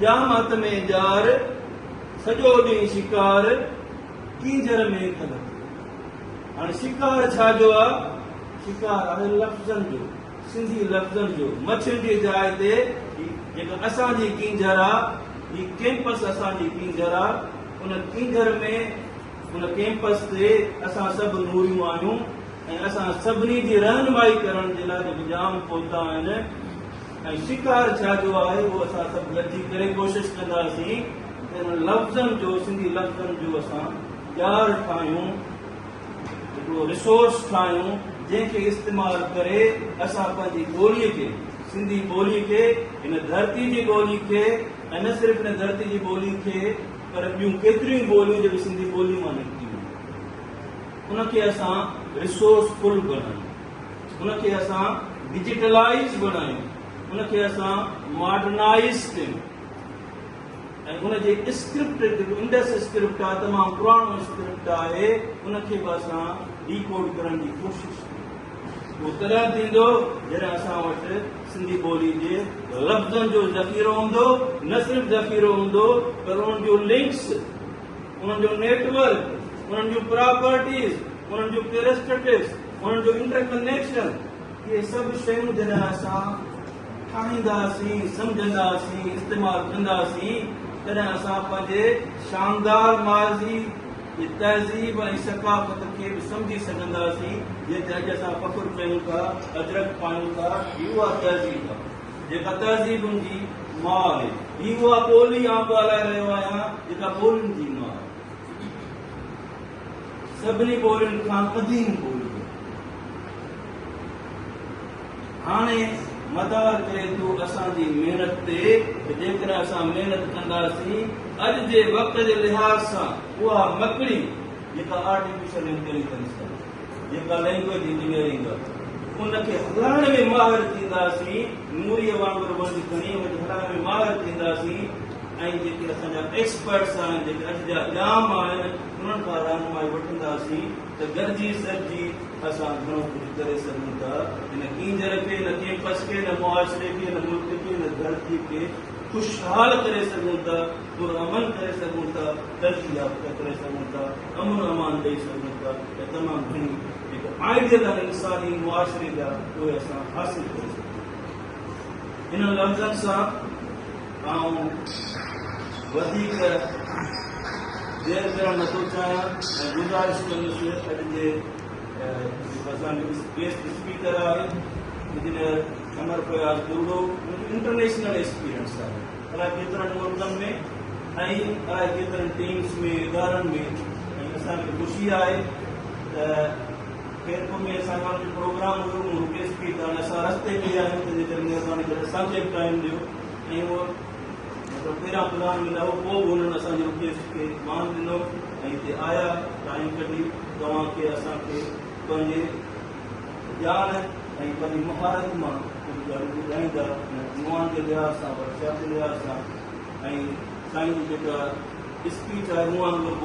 ڄام هٿ ۾ ڄار، سڄو ڏينهن شڪار، ڪينجهر ۾ کل ٿئي. هاڻي شڪار ڇا جو آ؟ شڪار آهي لفظن جو، سنڌي لفظن جو. مڇين جي جاء تي هي جيڪا اسان جي ڪينجهر آ، هي ڪيمپس اسان جي ڪينجهر آ، ان ڪينجهر ۾، ان ڪيمپس تي اسان سڀ نوريون آهيون ۽ اسان سڀني جي رهنمائي ڪرڻ جي لاء جيڪي ڄام پهتا آهن ۽ شڪار ڇا جو آهي اهو اسان سڀ گڏجي ڪري ڪوشش ڪنداسين ته انهن لفظن جو سنڌي لفظن جو اسان ڄار ٺاهيون، هڪڙو ريسورس ٺاهيون جنهن کي استعمال ڪري اسان پنهنجي ٻوليء کي، سنڌي ٻوليء کي، هن ڌرتي جي ٻولي کي ۽ نه صرف هن ڌرتي جي ٻولي کي پر ٻيون ڪيتريون ئي ٻوليون جيڪي سنڌي ٻولي مان نڪتيون آهن ان کي اسان ريسورس فل بڻايون، ان کي اسان ڊجيٽلائيز بڻايون، ان کي اسان ماڊرنائيز ڪيون ۽ ان جي اسڪرپٽ جيڪو انڊس اسڪرپٽ آهي تمام پراڻو اسڪرپٽ آهي ان کي به اسان ڊيڪوڊ ڪرڻ جي ڪوشش ڪيون. اهو تڏهن ٿيندو جڏهن اسان وٽ سنڌي ٻولي جي لفظن جو ذخيرو هوندو، نه صرف ذخيرو هوندو پر انهن جون لنڪس، انهن جو نيٽ ورڪ، انهن جون پراپرٽيز، انهن جون ڪيريسٽرٽڪس، انهن جو انٽر ڪنيڪشن، اهي سڀ شيون جڏهن اسان ٺاهينداسين، سمجهنداسين، استعمال ڪنداسين، تڏهن اسان پنهنجي شاندار ماضي جي تهذيب ۽ ثقافت کي به سمجهي سگهنداسين، جنهن تي اڄ اسان فخر ڪيون ٿا، اجرڪ پايون ٿا. هي اها تهذيب آهي، جيڪا تهذيبن جي ماء آهي. هي اها ٻولي آئون ڳالهائي رهيو آهيان، جيڪا ٻولين جي ماء آهي. سڀني ٻولين کان قديم ٻولي آهي. هاڻي مدار ڪري ٿو اسان جي محنت تي ته جيڪڏهن اسان محنت ڪنداسين اڄ جي وقت جي لحاظ سان اها مڪڙي جيڪا آرٽيفيشل انٽيليجنس آهي جيڪا لينگويج انجنيئرنگ آهي ان کي هلائڻ ۾ ماهر ٿينداسين، نوريء وانگر ونڊ کڻي ان کي هلائڻ ۾ ماهر ٿينداسين ۽ جيڪي اسان جا ايڪسپرٽس آهن جيڪي اڄ جا ڄام آهن انهن کان رهنمائي وٺنداسين ته گڏجي سڏجي اسان گهڻو ڪجهه ڪري سگهون ٿا. هن ڪينجهر کي، هن ڪيمپس کي، هن معاشري کي، هن ملڪ کي، هن ڌرتي کي خوشحال ڪري سگهون ٿا، پرامن ڪري سگهون ٿا، ترقي يافته ڪري سگهون ٿا، امن و امان ڏئي سگهون ٿا ۽ تمام گهڻي جيڪي آئيڊيل آهن انساني معاشري جا اهي اسان حاصل ڪري سگهون ٿا. انهن لفظن سان آئون وڌيڪ دير ڪرڻ نٿو چاهيان ۽ گذارش ڪندس اڄ جي جيڪو اسان جو گيسٽ اسپيڪر آهي انجنيئر قمر فياض ٻرڙو، ان جو انٽرنيشنل ايڪسپيرينس آهي الائي ڪيترن ملڪن ۾ ۽ الائي ڪيترن ٽيمز ۾ ادارن ۾ ۽ اسان کي خوشي آهي ته خيرپور ۾ اسان جو جو پروگرام هيو مون رڪويسٽ ڪئي ته هاڻي اسان رستي ۾ آهيون تنهنجي ڪري مهرباني ڪري اسان کي به ٽائيم ڏيو ۽ اهو مطلب پهريان پلان ۾ نه هو پوء به هنن اسان جي رڪويسٽ کي مان ڏنو ۽ هتي آيا ٽائيم ڪڍي توهان کي اسان کي پنهنجي ڄاڻ ۽ پنهنجي مهارت مان ڪجهه ڳالهيون ٻڌائيندا هن عنوان جي لحاظ سان ورڪشاپ جي لحاظ سان ۽ سائين جي جيڪا اسپيچ آهي مون وانگر.